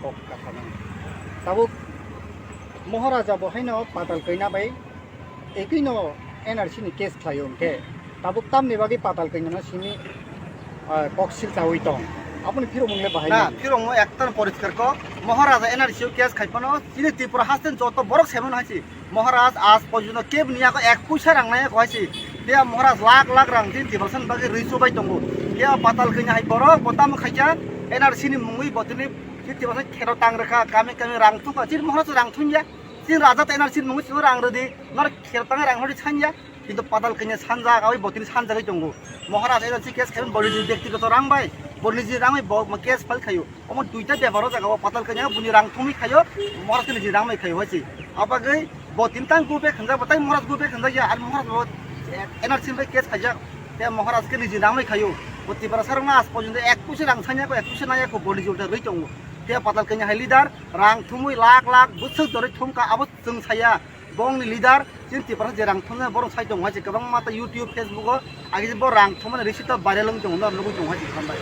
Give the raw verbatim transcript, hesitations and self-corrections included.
Kok kha nang. Tabuk Moharaja bo haino Patal Kanya bai ekino N R C ni case khlaio hwnkhe, tabuk tamni bagwi Patal Kanya no simi, ah, kok sil chawi tong. Aboni phirokmung le bahai Na, nang. Phirokmung ekta poriskar kok. Moharaja N R C o case khai phano chini Tripura haste joto borok saiman hai si. Maharaj aaj porjonto kebo ni yago ek puisa rang nai kho hai si. Tia Maharaj lakh lakh rang tin Tiprasa ni bagwi rwi chubai tongo. Tia Patal Kanya hai borok bo tamo khaikha N R C ni mungwi bo tini si Tiprasa khero tang rwkha, kami kami rang thungkha. Chini Maharaj rang thungya. Chini raja ta N R C ni mungwi chwng rang rwdi. Nor khero tang rang hori chanya. Kintu Patal Kanya sanjak, aboni bo tini sanjagwi tongo. Maharaj N R C case khai bo niji bektigoto rang bai, bo niji rang bai bo case file khaio. Omo duita bepar o jaga o Patal Kanya buni rang thumwi khaio, Maharaj khe niji rang bai khaio hai se. Abagwi bo tini tang go back khanjak, bo tai Maharaj go back khanjak ya, ar Maharaj bo N R C bai case khaijak, te Maharaj khe niji rang bai khaio. Bo Tiprasa rok no aaj porjonto ek puisa rang sanya ko, ek puisa naya ko, bo niji ulta rwi tongo. Te Patal Kanya hai leader rang thumwi lakh lakh bwswk dorwi thumkha, abo chwng saya. Bongni leader chini Tiprasa je rang thumnai borok sai tongo hai se, kwbangma ta YouTube, Facebook o age je bo rang thumnai receipt ta viral wng tongo, norok nugwi tongo hai se, hambai.